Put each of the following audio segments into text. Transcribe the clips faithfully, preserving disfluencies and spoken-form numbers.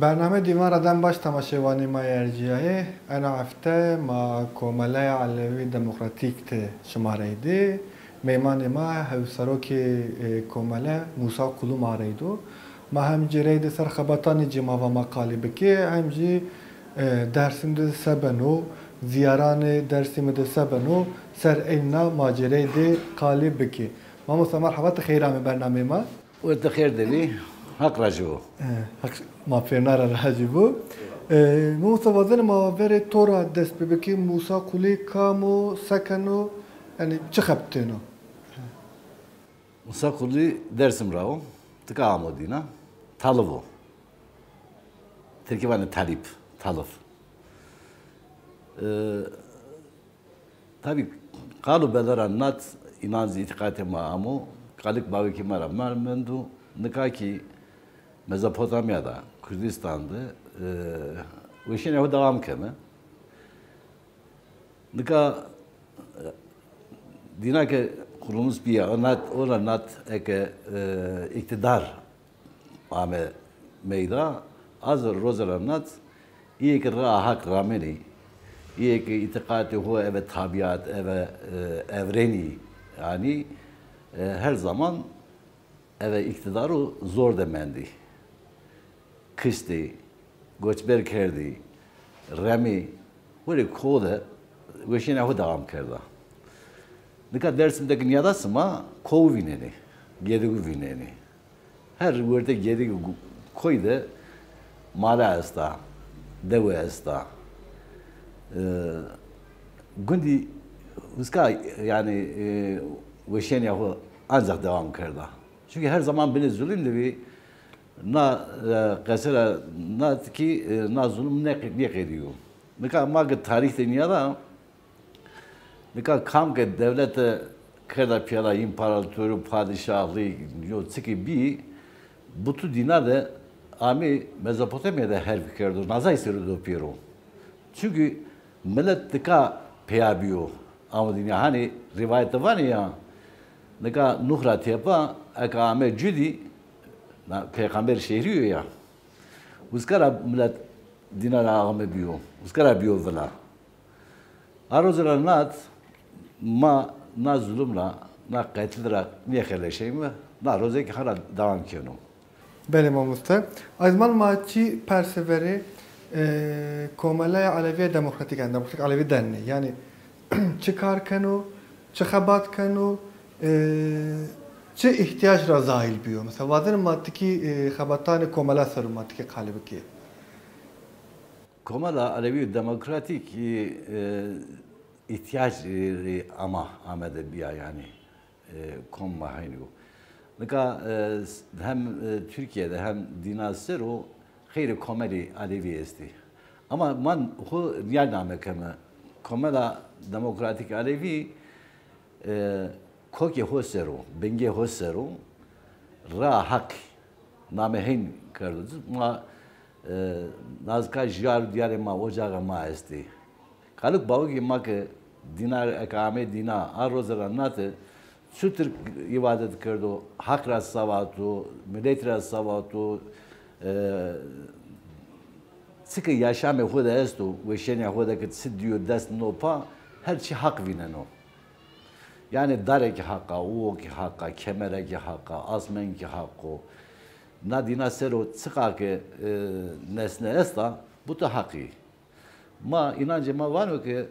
Bername Dîvan ra dem baş temaşevanê ma yê ercîyayê. Ena hefte ma Komeleya Elewî Demokratîk de şima rey dê. Meymanê ma hewserokê, e, komele Musa Kulu ma rey do. Ma hem ci rey de ser xebatanê ci ma va ma qalî bikê, hem jî, e, Dersim de se beno, zîyaranê Dersimî de se beno, ser eyna ma ci rey de qalî bikê. Mamosta merheba, ti xeyr amê bernameyê ma. Werte xêr de bî, Haq rajî bo. E, Haq ma pêrna ra rajî bo. E, mamosta, wazenê ma verê to ra dest pê bikê, Musa Kulî kam o, se keno, yanî çi xebitêno? Musa Kulî Dersim ra o, tika amo dîna, talib o. Tirkî vanê talîb, talib. E, Tabî, qal û bele ra nat, înanc îtîqatê ma amo, kalik bawikê ma ra ma mendo, nika kî Mezopotamya de, Kurdistan de, e, weşînê xo dewam keme. Nika, e, dîna ke qurulmuş bîya, o nat, o ra nat eke, e, îktîdar ame meyda, a zî roze ra nat, îyê ke raa Haq ramenî, îyê ke îtîqatê ho eve tabîat, eve, e, evrenî, yanî, e, her zaman eve îktîdaro zor de mendî. Kiştî, goçber kerdî, remî, werê ko de weşînê xo dewam kerda. Nika Dersim de ke nîyada sima, ko vînenî, gedî vînenî. Her werte gedî gu-, koy de mala esta, dewe esta. E, gundî uska, yanî, e, weşînê xo ancax dewam kerda. Çunkî her zaman binê zulîm de bî, na, e, qese ra, na kî, e, na zulm nêqe-, nêqedîyo. Nika ma ke tarîx de nîyada, nika kam ke dewlete kerda pîyada, împaratorî, padîşahlî, yo çikî bî, butu dîna de amê Mezopotamya de herf kerdo, nazay ser o do pêro. Çunkî milet tika peya bîyo. Ama dîna hanî rîwayet de vanê ya, nika Nuh ra tepa, eke ame cudî, na, peyxamber şehrî yo ya. Uska ra milet dîna ra axme bîyo, uska ra bîyo vila. A roze ra nat, ma na zulum ra, na qetil ra nêxeleşeyme, na roze kî hala dewam keno. Belê mamoste. Ezman ma çî perse verê, e, Komeleya Elewîye Demokratîk, yanî Demokratîk Elewî denê. Yanî çi kar keno, çi xebat keno, e, çi îhtîyac ra zahîl bîyo? Mesela, wazenê ma tikî, e, xebatanê komela ser o ma tikî qalî bikê. Komela Elewî Demokratîk, e, îhtîyac, e, ama amede bîya yanî. E, kom ma heyn o. Nika, e, s-, hem, e, Tirkîye de hem dîna ser o xeyrê komelî Elewî estî. Ama ma xo nîya name keme. Komela Demokratîk Elewî, e, kokê xo ser o, bingê xo ser o, raa Heq name heyn kerdo ci. Ma, e, nazika jiyar û dîyarê ma, ocaxê ma estî. Kalik bawikê ma ke dîna, eke amê dîna, a roze ra nate, çutir îbadet kerdo, Haq ra se vato, miletî ra se vato, e, çi ke yaşamê xo de esto, weşînê xo de ke çi dîyo dest no pa, her çî Haq vîneno. Yanî dare kî Haq a, uwo kî Haq a, kemere kî Haq a, asmen kî Haq o. Na dîna ser o çiqa ke, e, nesne esta, butu Haq î. Ma, înancê ma vano ke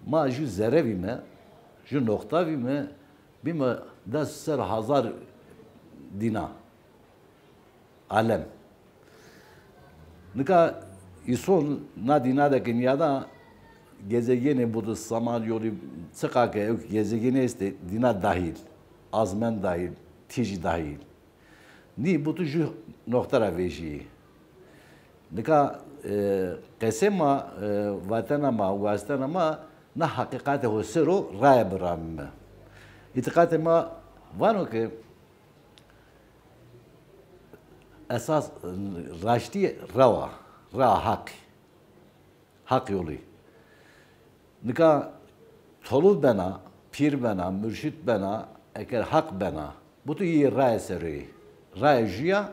ma ju zerre vîme, ju noqta vîme, bîme des ser hazar dîna. Alem. Nika îson na dîna de ke nîyada, gezegenê butu, Samanyolî, çiqa ke ewk gezegenî estê, dîna dahîl, azmen dahîl, tîjî dahîl. Nî butu ju noqte ra vejîyê. Nika, e, qesê ma, e, vatena ma, wastena ma, na heqîqatê xo ser o raye biramîme. Îtîqatê ma vano ke esas, e, raştî rew a, rea Heqî. Heq yolî. Nika tolû bena, pîr bena, murşîd bena, eker Heq bena, butu yê raye ser o yê. Raye jû ya,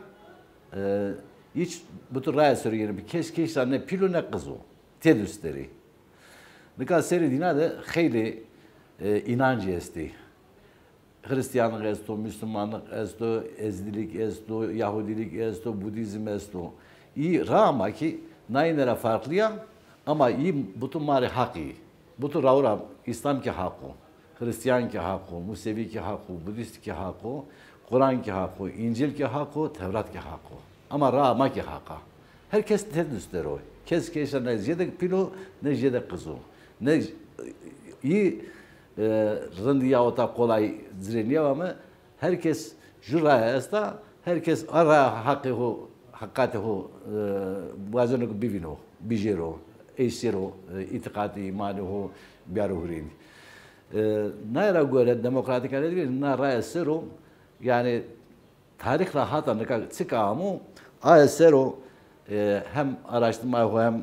e, Hiç butu raye sero yeni bir kes keş ra ne pîl o ne qiz o. Têdû sterî. Nika serê dîna de xeylê, e, înancî estî. Xirîstîyanlix esto, mîslimanlix esto, ezdîlîk esto, yahudîlîk esto, budîzm esto. Î raa ma kî nayîne ra farqlî ya, ama î butu ma rê haq î. Butu raw ra Îslam kî haq o, Xirîstîyan kî haq o, Musevî kî haq o, Budîst kî haq o, Quran kî haq o, Încîl kî haq o, Tewrat kî haq o. Ama raa ma kî haq a. Her kes têdû ster o. Kes keşa ne jêde pîl o, ne jêde qiz o. Ne î, e, rindî ya ota qolay ci rê nîyawame. Her kes ju raye esta, her kes a raya haqê ho, heqatê ho, e, wazeno ke bivîno, bijêro, eşsêro, e, îtîqatê, îmanê ho biyaro hurênî. E, naye ra gore demokratîk aletî na raye ser o, yanî tarîx ra hata nika çik amo, aye ser o, e, hem araştırmayê ho hem, e,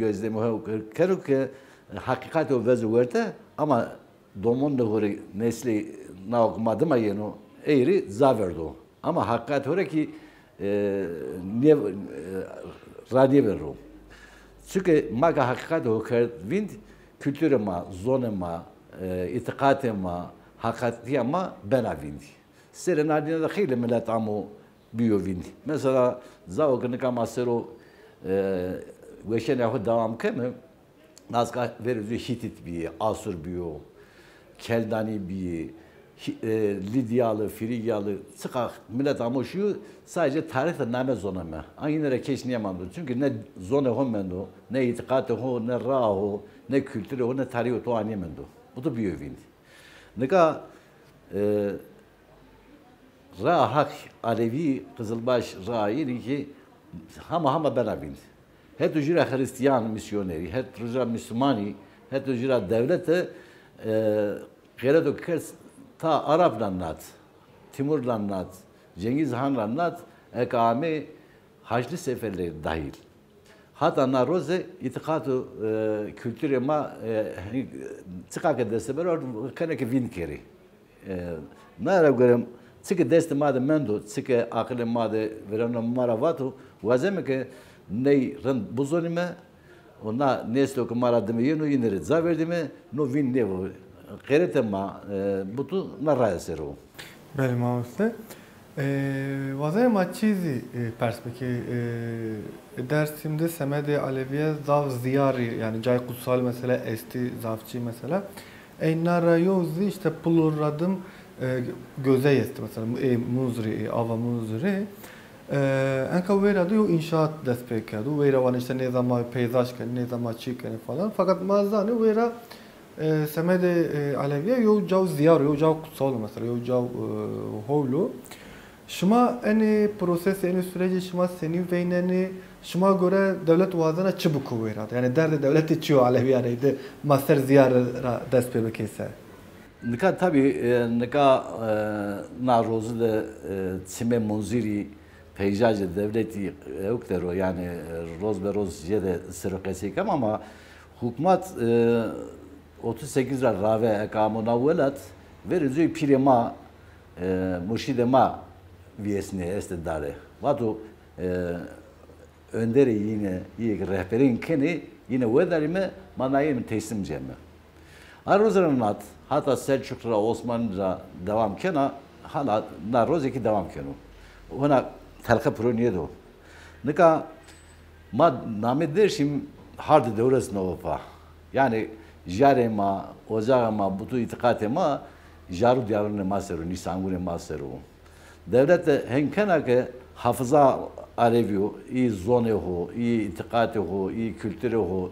gözlemê ho kero ke heqîqatê ho vezo werte, ama domon de ho rê, neslê nao ke ma dima yeno, ey rê ca verdo. Ama heqîqatê ho rê kî, e, nê-, e, ra nêvero. Çunke ma ke heqîqatê ho kerd vînd, kulturê ma, zonê ma, e, îtîqatê ma, heqîqatîya ma bena vînd. Serê na dîne de xeylê milet amo bîyo vînd. Mesela, cao ke nika ma ser o, e, weşanê xo dewam keme, nazika verê zû Hîtît bîyê, Asur bîyo, Keldanî bîyê, Hî-, e, Lîdyalı, Frîgyalı, çiqa milet amo şîyo, sadece tarîx de name zoneme. An yine ra keş nêmando. Çunke ne zonê ho mendo, ne îtîqatê ho, ne raa ho, ne kulturê ho, ne tarîxê ho toa nêmendo. Butu bîyo vînd. Nika, e, raa haq Alevî, Qizilbaş raa yînî kî hama hama bena vînd. Heto jû ra Xirîstîyan, mîsyonerî, heto jû ra mîslimanî, heto jû ra dewlete, e, xeyreto kerd ta Arap ra nat, Timur ra nat, Cengîz Han ra nat, eke amê Haçlı Seferleri dahil. Hata na roze îtîqat û, e, kulturê ma, e, çiqa ke destebero, kene ke vînd kerê. E, naye ra gore çi ke destê ma de mendo, çi ke aqilê ma de, vîrano ma ra vato, wazeme ke ney rind bizonîme û na neslo ke ma ra dime yeno, yîne rê ca verdîme, no vînd nêbo. Xeyretê ma, e, butu na raye ser o. Belê mamoste. E, wazayê ma çî zî, e, pers bikê. E, Dersim de semedê Alevîye zaf zîyarî, yanî cayê kutsal mesela estî, zaf çî mesela. Ey na ra yo zî îşte Pulur ra dim, e, gözey estî mesela, e, Munzurî, e, ava Munzurî. E, enka weyra de yo înşaat dest pê kerdo. Weyra vanê îşte nêza ma peyzaj kenê, nêza ma çî kenê falan. Fakat ma zanê weyra E, semedê, e, Alevîye yo caw zîyar o, yo caw kutsal o mesela, yo caw, e, howl o. Şima enê prosesê, enê surecê şima senî veynenê? Şima gore dewlet wazena çi biko weyra de? Yanî derdê dewletê çi yo Alevîyan ey de ma ser zîyar ra dest pê bikê se? Nika tabî, e, nika, e, na rozu de, e, çimê Munzurî, peyzajê dewletî ewk der o, yanî, e, roz be roz jêde ser o qesey kem ama hukmat, e, otuz sekiz ra rave eke amo na welat, verê zûyê pîrê ma, e, murşîdê ma vîyesnê estê dare. Vato, e, önderê yîne, yê ke rehberîn kenê, yîne wedarîme, ma na yîne teslîm ceme. A roze ra nat, hata Selçuklu ra, Osmanlî ra dewam kena, hala na roze kî dewam keno. Hona telqe piro nêdo. Nika ma namê Dersim hardê dewres no va. Yanî jarê ma, ocaxê ma, butu îtîqatê ma, jarû dîyarûnê ma ser o, nîsangunê ma ser o. Dewlete hên kena ke hafiza Alevî yo, î zonê ho, î îtîqatê ho, î kulturê ho,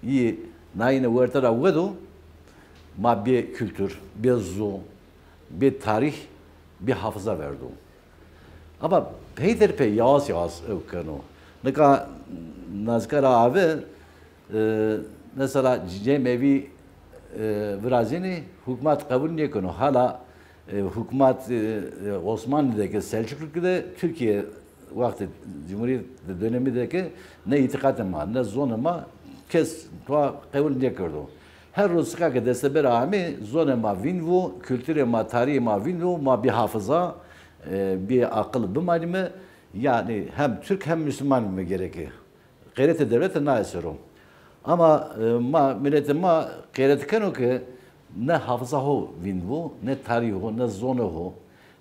î nayîne werte ra wedo, ma bê kultur, bê zon, bê tarîx, bê hafiza verdo. Ama peyder pey yawas yawas ewk keno. Nika nazika ra ave, e, mesela Cemevî, e, virazînî, hukmat qebul nêkeno. Hala, e, hukmat, e, e, Osmanlî de ke, Selçuklu de, Tirkîye wextê Cumhurîyet de, dönemî de ke ne îtîqatê ma, ne zonê ma kes toa qebul nêkerdo. Her roz çiqa ke destebera amê, zonê ma vînd vo, kulturê ma, tarîxê ma vînd vo, ma bê hafiza, e, bê aqil bimanîme. Yanî hem Türk hem Müslüman bîme gereke. Qeyrete dewlete naye ser o. Ama, e, ma, miletê ma qeyret keno ke ne hafiza ho vînd bo, ne tarîh ho, ne zonê ho,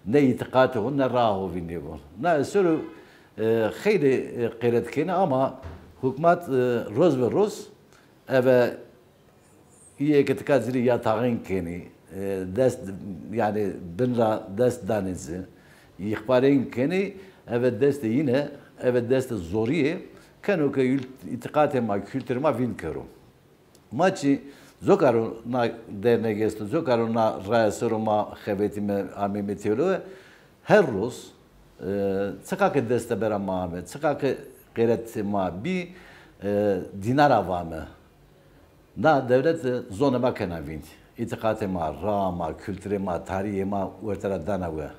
ne îtîqatê ho, ne raa ho vîndê bo. Naye ser o, e, xeylê, e, qeyret kenê ama hukmat, e, roz be roz eve Îyê ke tika ci rê yatağîn kenî, e, dest, yanî bin ra dest danê ci, îxbarên kenî, eve destê yîne, eve destê zorîye, keno ke ül-, îtîqatê ma, kulturê ma vînd kero. Ma çî coka ro na dernek esto, coka ro na raye ser o ma xebetîme, ameyme têlewe, her roz, e, çiqa ke dest de bera ma ame, çiqa ke qeyretê ma bî, e, dîna ra vame. Na dewlete zonê ma kena vînd. Îtîqatê ma, raa ma, kulturê ma, tarîhê ma werte ra dana we.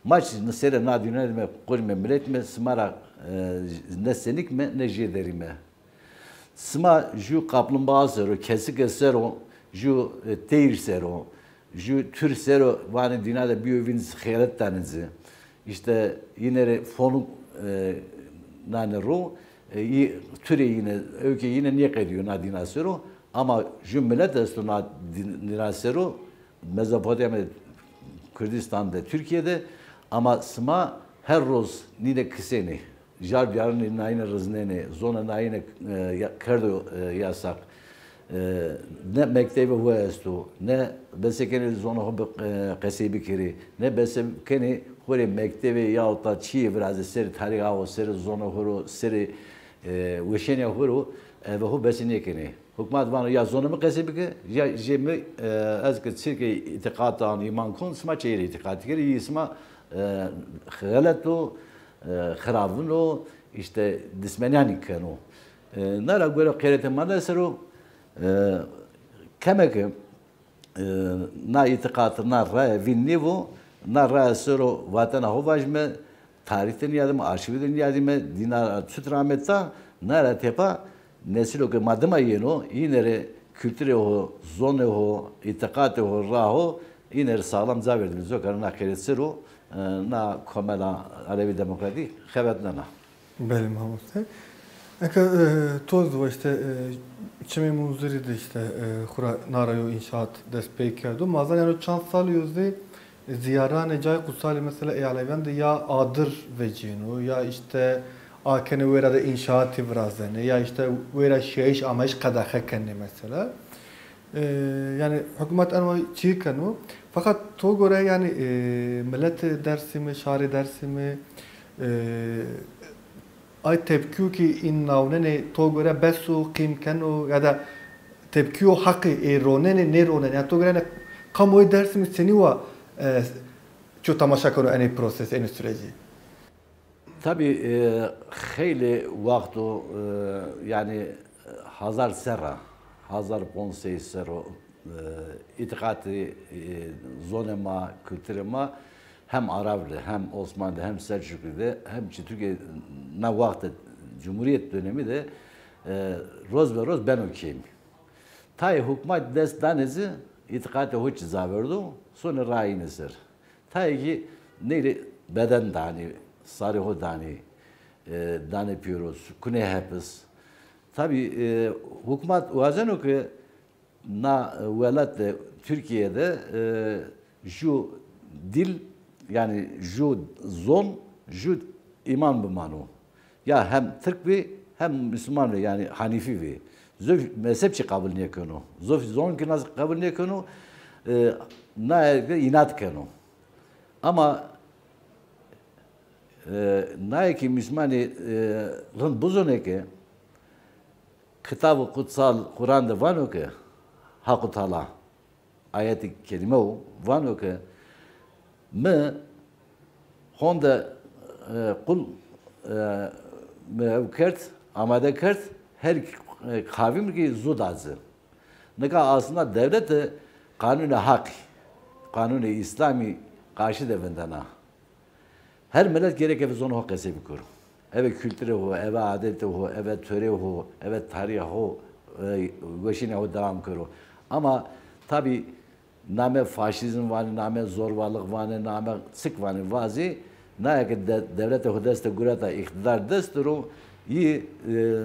Ma çî serê na dîna de me, qurîme, miletîme, sima ra, e, ne senîk me, ne jêderî me. Sima jû kaplumbağa ser o, kesike ser o, jû, e, teyr ser o, jû tur ser o, vanê dîna de bîyo vînd, xeyret danê ci. Îşte yîne rê fonû, e, nanê ro, e, yî-, turê yîne, ewkê yîne nêqedîyo na dîna ser o. Ama jû milet esto na dî-, dîna ser o, Mezopotamya, Kurdistan de, Türkiye de, ama sima her roz nîne kisenê. Jar bîyarenê nayîne riznenê, zonê nayîne, e, ya-, kerdo, e, yasak. E, ne mektevê ho esto, ne bese kenê zonê ho bi, e, qesey bikerê, ne bese kenê xo rê mektevê yahut da çîyê virazê serê tarîxa ho, serê zonê ho ro, serê, e, weşenîya ho ro, eve ho bese nêkenê. Hukmat vano ya zonê mi qesey bike, ya jê mi, e, ez ke çirkê îtîqatan, îman kon, sima çeyî rê îtîqatî kerê, yî sima, e, xelet o, e, xiravin o, îşte dismenyanî keno. E, na ra gore qeyretê ma de ser o, e, keme ke, e, na îtîqat, na raye vîn nêvo, na raye ser o vatena ho vajîme, tarîh de nîyadîme, arşîvî de nîyadîme, dîna ra çut ra ame ta, na ra tepa nesilo ke ma dima yeno, yîne rê kulturê ho, zonê ho, îtîqatê ho, ra ho, yîne rê sağlam ca verdîme. Coka rê na qeyret ser o, e, na komela Elewî Demokratîk xebetnena. Belê mamoste. Eke, e, to zî va îşte, e, çimê Munzurî de îşte, e, xura nara yo înşaat dest pê kerdo. Ma zaneno çand salî yo zî ziyaranê cayê qutsalî mesela ê Elewîyan de ya adir vecîyeno, ya îşte a kenê wêra de înşaatî virazenê, ya îşte wêra şiyayîş ameyîş qedexe kenê mesela. E, yanî hukmat eno çî keno. Feqet to gore yanî, e, miletê Dêrsimî, şarê Dêrsimî, e, ay tepkîyo ke în nawnenê to gore bes o, qîm keno ya da tepkîyo heqî ê ronenê, nêronenê? Yanî to gore yanî kamoyê Dêrsimî senî wa, e, ço temaşa keno enê proses, enê surecî? Tabî, e, xeylê waxt o, e, yanî hazar serra, hazar ponc sey serr o, e, îtîqatî, e, zonê ma, kulturê ma hem Arab de, hem Osmanlî de, hem Selçuklî de, hem çî Tirkîye na waxt de, cumhurîyet dönemî de, e, roz be roz beno kêmî. Tayê hukmat dest danê ci, îtîqatê ho çî ca verdo, sonê raye yîne ser. Tayê kî ney rê beden danê, sarê ho danê, e, danê pêro, kunê hepis. Tabî, e, hukmat wazeno ke na, e, welat de, Tirkîye de, e, jû dîl, yanî jû zon, jû îman bimano. Ya hem Tirk bî, hem Musluman bî, yanî Hanîfî bî. Zof mezheb çî qebul nêkeno. Zof zon kî na qebul nêkeno. E, naye de înat keno. Ama, e, naye kî Muslumanî, e, rind bizonê ke Kitabê Kutsal Quran de vano ke Haqu Teala, ayetê kerîme o, vano ke mi honde, e, qul, e, mi ew kerd, amade kerd, her, e, kavîm kî zu da ci. Nika aslında dewlete qanûnê Haqî, qanûnê Îslamî qarşî de vindena. Her milet gerek eve zonê ho qesey bikero. Eve kulturê ho, eve adetê ho, eve torê ho, eve tarîha ho, e, weşîna ho dewam kero. Ama tabî name faşîzm vanê, name zorbalık vanê, name çik vanê vazê, Naye ke de-, dewlete xo dest de gureta, îqtîdar dest de ro, yî, e,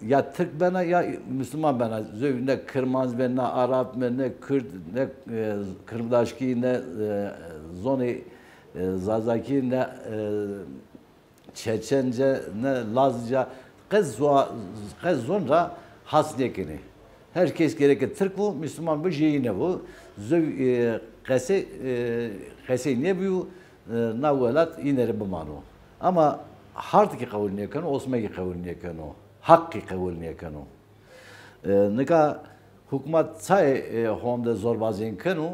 ya Tirk bena ya Musluman bena. Zewî ne Kirmanc be, ne Arap be, ne Kurd, ne, e, Kirmdaşkî, ne, e, zonê, e, Zazakî, ne, e, Çeçence, ne Lazca. Qe zo-, qe zon ra has nêkenê. Her kes gereke Tirk bo, Musluman bo, jêyîne bo. Zewî, e, qesey, e, qesey nêbîyo, e, na welat îne rê bimano. Ama hard kî qewul nêkeno, Osme kî qewul nêkeno, Haq kî qewul nêkeno. E, nika hukmat çayê, e, honde zorbazîyên keno,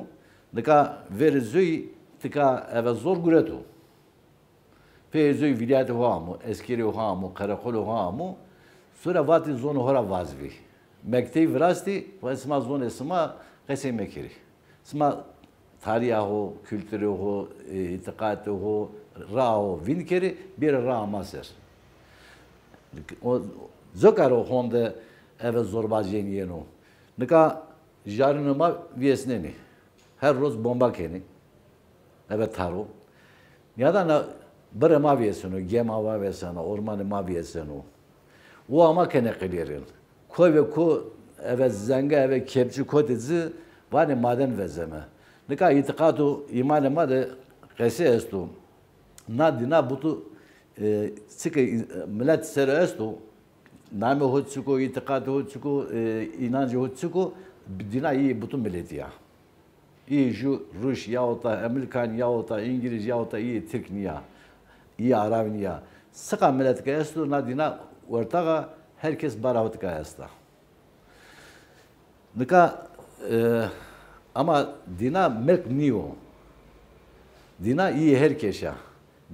nika verê zoyî tika eve zor gureto. Peyê zoyî vîlayetê xo amo, eskerê xo amo, qereqolê xo amo. Sore vatî zonê xo ra vazbî. Mekteyî virastî, va sima zonê sima qesey mekerî. Sima tarîya xo, kulturê xo, e, îtîqatê xo, raa xo vînd kerê, bêrê raa ma ser. O, coka ro honde eve zorbazîyên yeno. Nika jarunê ma vîyesnenê. Her roz bomba kenê. Eve taro. Nîyadana birê ma vîyeseno, gema ma vîyeseno, ormanê ma vîyeseno. O ama kenê qilêrin. Koy ve ko eve zenge, eve kepçî kotê ci, vanê maden vezeme. Nika îtîqat û îmanê ma de qesey esto. Na dîna butu, e, çike, e, milet ser esto, namê ho çik o, îtîqatê ho çik o, e, înancê ho çik o, dîna yî butu miletî ya. Yî ju Rûş yahut da Emerîkan yahut da Îngilîz yahut da yî Tirk nîya, yî Arab nîya. Siqa milet ke esto, na dîna wertax a, her kes bara ho tika esta. Nika, e, ama dîna milk nîyo. Dîna yî her kes a.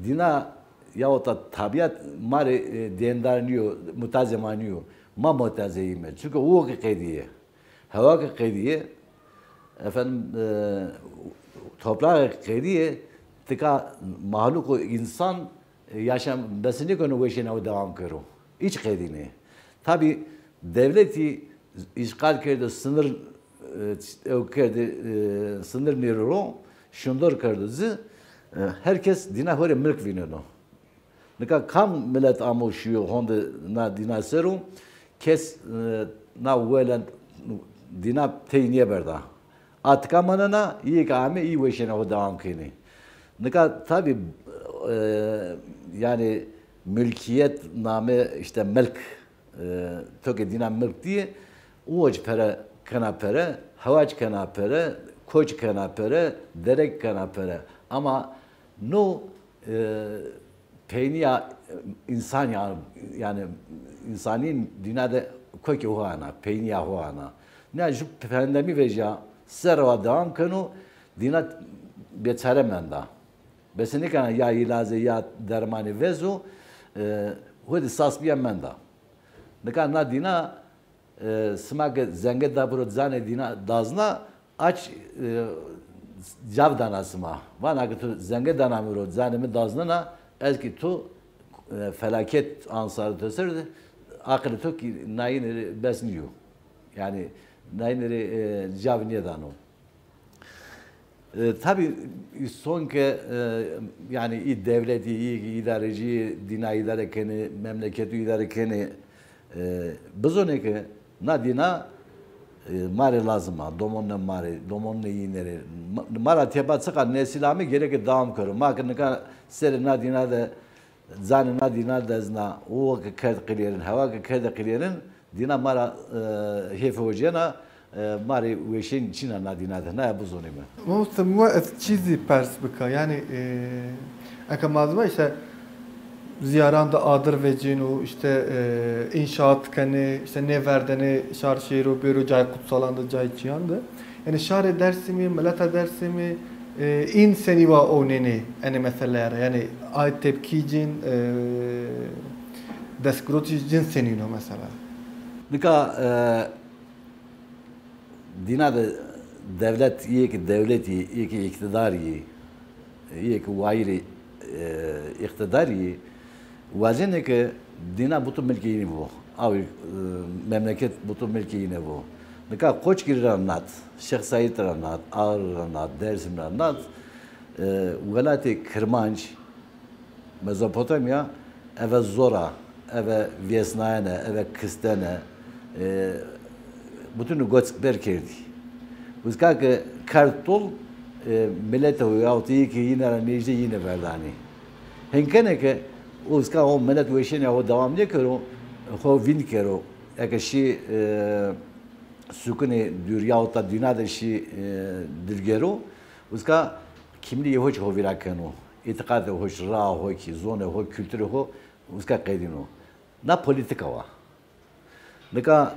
Dîna yahut da tabîat ma rê, e, dêndar nîyo, mutazê ma nîyo. Ma mutazê yî me. Çunke uwo ke qedîyê, hewa ke qedîyê, efendim, e, toprağê qedîyê, tika mahluq û însan, e, yaşam bes nêkeno, weşêna xo dewam kero. Hiç qedînê. Tabî dewletî îşxal kerdo, sinir, e, ew kerdê, e, sinir nêro ro, şindor kerdo ci, e, her kes dîna ho rê milk vîneno. Nika kam milet amo şîyo honde na dîna ser o, kes, e, na welend dîna tey nêberda. A tika manena, yî ke ame, yî weşêna xo dewam kenê. Nika tabî, e, yanî mulkîyet name, îşte milk, e, to ke dîna milk dîyê, uwo ci pere kena pere, hewa ci kena pere, koy ci kena pere, dere kena pere. Ama no, e, peynîya, e, însan ya, yanî însanîn dîna de kokê xo ana, peynîya xo ana. Ne ju pendemî vejîya, serra wa dewam keno, dîna bêçare menda. Bese nêkena ya îlazê ya dermanê vezo, e, hodî sas bîya menda. Nika na dîna, e, sima ke zenge da biro canê dîna dazna, aç, e, cav dana sima. Vana ke tu zenge dana mi ro, canê mi daznena, ez kî tu, e, felaket ansarê to ser de, aqilê to kî nayîne rê bes nîyo. Yanî nayîne rê, e, cav nêdano. E, tabî son ke, e, yanî î dewletî, î îdarecî, dîna îdare kenê, memleketû îdare kenê, e, bizonê ke na dîna, e, ma rê lazim a, domonê ma rê, domonê yîne rê. Ma, ma ra têpa çiqa nesîl ame gereke dewam kero. Ma ke nika serê na dîna de Canê na dîna dezna, uwo ke kerd qilêrin, hewa ke kerde qilêrin, dîna ma ra, e, hêfê ho cêna, e, ma rê weşên çîna na dîna de, naya bizonîme. Mamoste, mi wa ez çîzî pers bika, yanî, e, eke ma zî va îşte zîyaran de adir vecîno, îşte, e, înşaat kenê, îşte nêverdenê şar şêro bêro cayê kutsalan de, cayê çîyan de. Yanî şarê Dêrsimî, mileta Dêrsimî, e, în senî wa ownênê enê meseleya ra? Yanî ay tepkî cin, e, destgirotî cin senîn o mesela? Nika, e, dîna de dewlet, yê ke dewletî, yê ke îqtîdarî, yê ke wayîrê, e, îqtîdarî, wazenê ke dîna butu milkê yînî bo. Awî, e, memleket butu milkê yîne bo. Nika Qoçgirî ra nat, Şêx Seîd ra nat, Agri ra nat, Dêrsim ra nat, e, welatê Kirmanc, Mezopotamya eve zor a, eve vêsnayene, eve kistene, e, bütün goç ber kerdî. Uska ke kerd tol, e, milete ho yahut yê ke yine ra nêjdê yine verdanî. Henkene ke uska o milet weşênê ho dewam nêkero, ho vînd kero. Eke şî, e, sukunê dûr yahut da dîna de şî, e, dil gero, uska kimlîgê ho çî ho vîra keno. Îtîqatê ho çî, raa ho kî, zonê ho, kulturê ho, uska qedîno. Na polîtîka wa. Nika,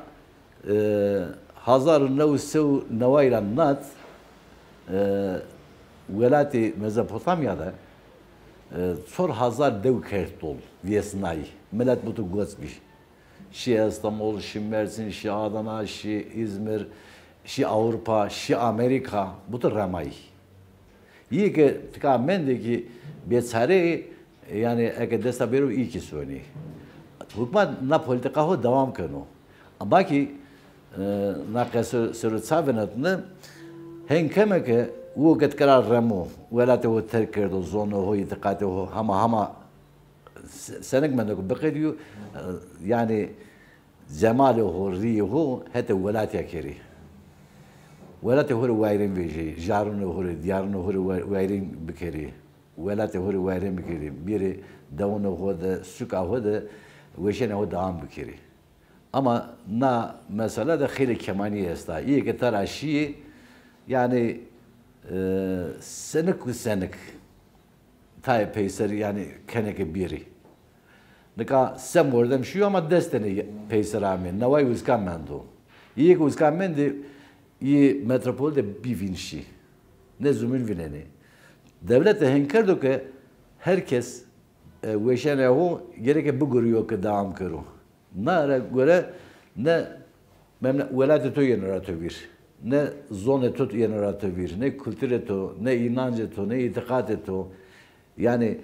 e, hazar û new sey û neway ra nat, e, welatê Mezopotamya de, e, çor hazar dew kerd tol, vêsnayî. Milet butu goç bî. Şî Estemol, şî Mersin, şî Adana, şî Îzmir, şî Ewropa, şî Amerîka, butu remayî. Yê ke tika mendê kî bêçare, yanî eke desta bêro î kî sonî. Hukmat na polîtîka ho dewam keno. Ama kî, e, na qese ser o ça vinetne, hen keme ke wo ke tika ra remo, welatê ho terk kerdo, zonê ho, îtîqatê ho, hema hema se-, senik mendo ke biqedîyo, e, yanî cemalê ho, rîyê ho hetê welatî ya kerî. Welatê ho rê wayîrên vejî, jarunê ho rê, dîyarunê ho rê wa-, wayîrên bikerî. Welatê ho rê wayîrên bikerî. Bêrê dewunê ho de, suka ho de weşênê ho dewam bikerî. Ama na mesela de xeylê kemanî esta. Îyê ke tera şîyê, yanî, e, senik û senik tayê peyser, yanî kenê ke bêrî. Nika se mordem şîyo ama des tenê peyser amê. Neway uska mendo. Îyê ke uska mendê, îyê metropolî de bî vîn şî. Ne zumîn vînenê. Dewlete hen kerdo ke her kes, e, weşanê ho gereke bigurîyo ke dewam kero. Na ra gore ne memle-, welatê to yeno ra to vîr, ne zonê to yeno ra to vîr, ne kulturê to, ne înancê to, ne îtîqatê to. Yanî,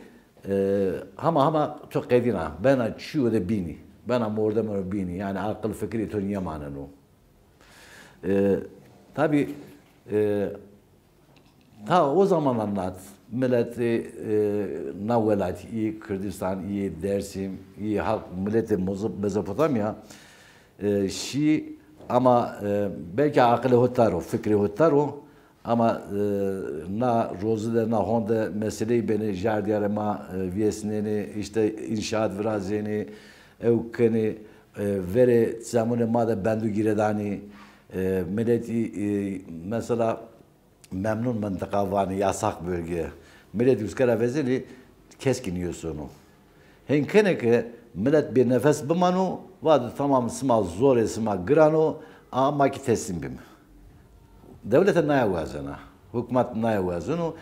e, hema hema to qedîna, bena çîyo de bînî, bena mordemo de bînî. Yanî aqil fikrê to nîyemaneno. E, tabî, e, ta o zamanan nat miletê, e, na welat, î Kurdistan, î Dersim, î halk, miletê Mozo-, Mezopotamya, e, şî ama, e, belkî aqilê ho tar o, fikrê ho tar o, ama, e, na rozi de, na hon de meseleyî benê, jardîyarê ma, e, vêsnenê, îşte înşaat virazênê, ew kenê, e, verê çemunê ma de bendu gîredanî, e, miletî, e, mesela memnun mıntıka vanê, yasak bölge. Miletî uska ra vezenê, kes kî nîyosono. Hên kenê ke milet bênefes bimano, vado tamam, sima zorê sima giran o, ama kî teslîm bîme. Dewlete naya wazena, hukmat naya wazeno,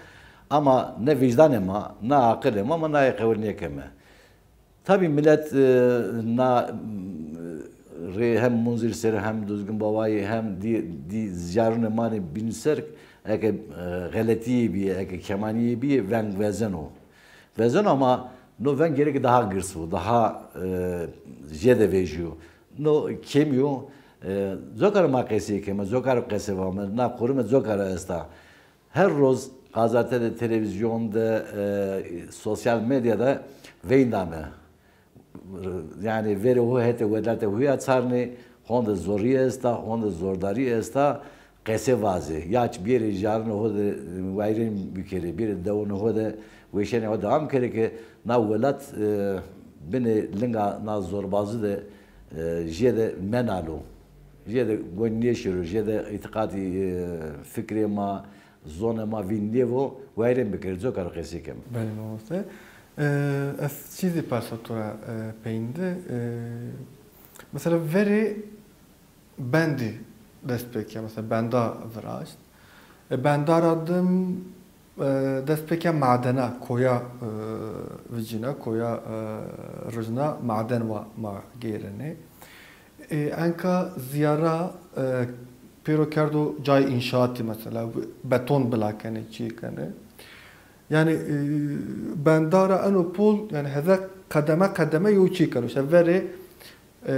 ama ne vîcdanê ma, ne aqilê ma, ma naya qewil nêkeme. Tabî milet, e, na, m, rê hem Munzîr Serî hem Duzgin Bawayî hem dî, dî jarunê ma nê bîn ser, eke, e, xeletîyê bîye, eke kemanîyê bîye, veng vezeno. Vezeno ama no veng gereke daha girs bo, daha, e, jêde vejîyo. No kêmî yo, e, coka ra ma qesey keme, coka ra qese vame, na qurime coka ra esta. Her roz gazete de, televîzyon de, e, sosyal medya de veyndame. Yanî verê ho hetê welatê ho ya çarnê, honde zorîye esta, honde zordarîye esta, qese vaze. Ya çi bêrê jarunê ho de, e, wayîrên bikerê, bêrê dewunê ho de weşanê ho dewam kerê ke na welat, e, binê linga na zorbazi de, e, jêde menalo. Jêde gon nêşêro, jêde îtîqatî, e, fikrê ma, zonê ma vîn nêvo, wayîrên bikerê, coka ra qesey keme. Belê mamoste. E, ez çîzî persa to ra, e, peynî de. E, mesela verê bendî dest pê ke, mesela benda viraşt. E, benda ra dim, e, dest pê ke madena, koya, e, vicîna, koya, e, rijna, maden wa ma gêrenê. E, enka zîyara, e, pêro kerdo cayê înşaatî mesela, beton bila kenê, çî kenê. Yanî, e, benda ra eno pol, yanî heze qedeme qedeme yew çî keno. Şe verê, e,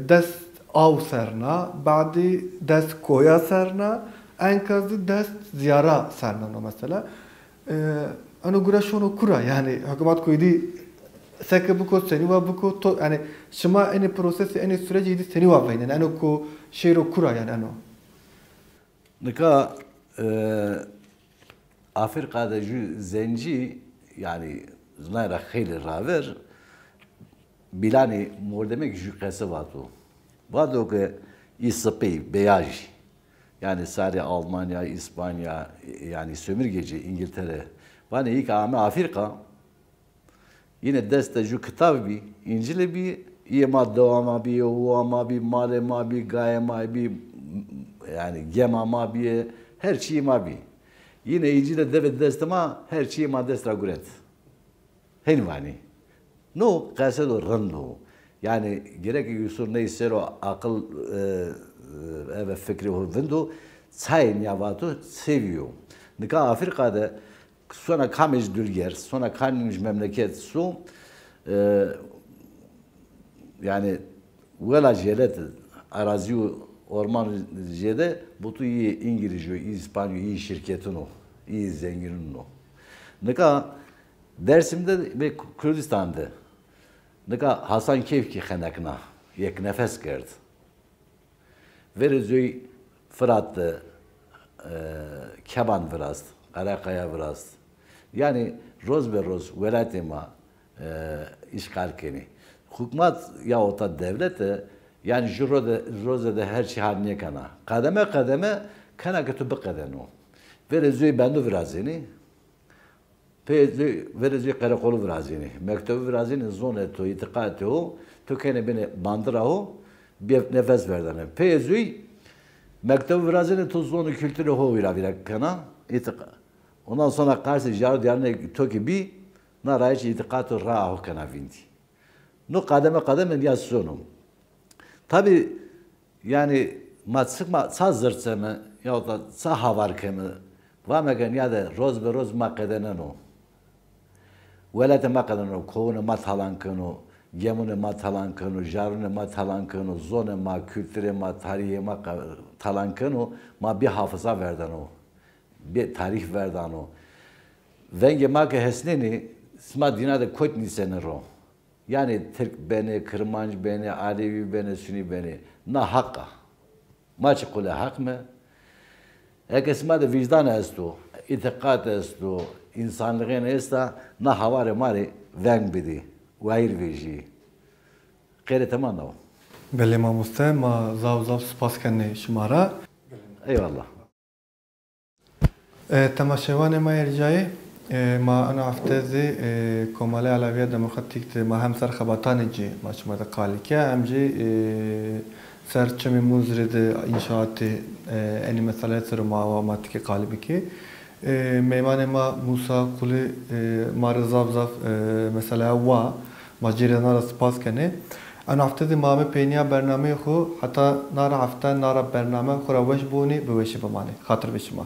dest aw serna, badî dest koya serna, enka zî dest zîyara serneno mesela. E, eno gure şono kura, yanî hukmat koydî Seke biko, senî wa biko, to, yanî şima enê prosesê, enê surecê îdî senî wa veynenê? Eno ku şêro kura, yanî eno? Nika, e, Afrîka de jû zencî, yanî, zunay ra xeylê raver, bîlanî mordemek jû qese vato. Vato ke î sipî, beyajî. Yanî sarê Almanya, Îspanya, yanî sömürgeci, İngiltere. Vanê î ke ame Afrîka, yine dest de jû kitab bî, Încîlî bî, îyê ma dewa ma bî, owa ma bî, malê ma bî, gayê ma bî, yanî gema ma bîye, her çîyê ma bî. Yine Încîlî de ve destê ma, her çîyê ma dest ra guret. Hên vanî. No qese do rind o. Yanî gerek Yusuf ney sero aqil, e, e, eve fikrê ho vindo, çayê nîya vato, sevîyo. Nika Afrîka de sona kamij dulger, sona kamij memleket so, e, yanî wela jelet, arazî û orman jêde, butu î Îngilîz o, î Îspanyo, î şirketin o, î zengînin o. Nika Dersim de ve Kurdistan de. Nika Hasan Keyf kî xenekna, yek nefes kerd. Verê zoy Firat de, e, keban virast, qereqaya virast. Yanî roz be roz welatê ma, e, îşxal kenî. Hukmat ya ota dewlete, yanî jû roze, roze de her çî hal nêkena. Qedeme qedeme kena ke tu biqedeno. Verê zoy bendu virazenî. Pê zê-, verê zê qereqolu virazînî, mektebi virazînî, zonê to, îtîqatê ho, to kenê binê bandira ho, bê nefes verdane. Pê zûy mektebi virazînî, to zon û kulturê ho vîra vîra kena, îtîqa-, ondan sonra qarsê jar dîyarinê to kî bî, na rayîç îtîqat û raa ho kena vîndî. No qedeme qedeme nîya sono. Tabî, yanî, ma çik ma ça zird seme, yahut da ça havar keme, vame ke nîyade roz be roz ma qedeneno. Welatê ma qedeneno, kowunê ma talan keno, gemunê ma talan keno, jarunê ma talan keno, zonê ma, kulturê ma, tarîhê ma qa-, talan keno, ma bê hafiza verdano, bê tarîh verdano. Vengê ma ke hesnenî, sima dîna de kot nîsenê ro. Yanî tirk benê, kirmanc benê, alewî benê, sunî benê. Na haq a. Ma çi qule haq me. Eke sima de vîjdan esto, îtîqat esto, însanlixên esta, na hawarê ma rê veng bidî, wayîr vejî. Xêrê tema na o. Belê mamoste, ma zaf zaf spas kenê şima ra. Eyvallah. E, temaşevanê ma yê ricayê, e, ma eno hefte zî, e, Komelê Elewîya Demokratîk de ma hem ser xebatanê ci ma şima de qalî ke, hem jî, e, ser çimê Munzurê de înşaatê, e, enî meseleyê ser o ma awa ma tikê qalî bikê. E, meymanê ma Musa Qulî, e, ma rê zaf zaf, e, meseleya wa, ma ci rê na ra spas kenê. Eno hefte zî ma ame peynîya bernameyê xo, heta na ra hefte, na ra bername xo ra weş biwonî, bi weşî bimanê. Xatir be şima.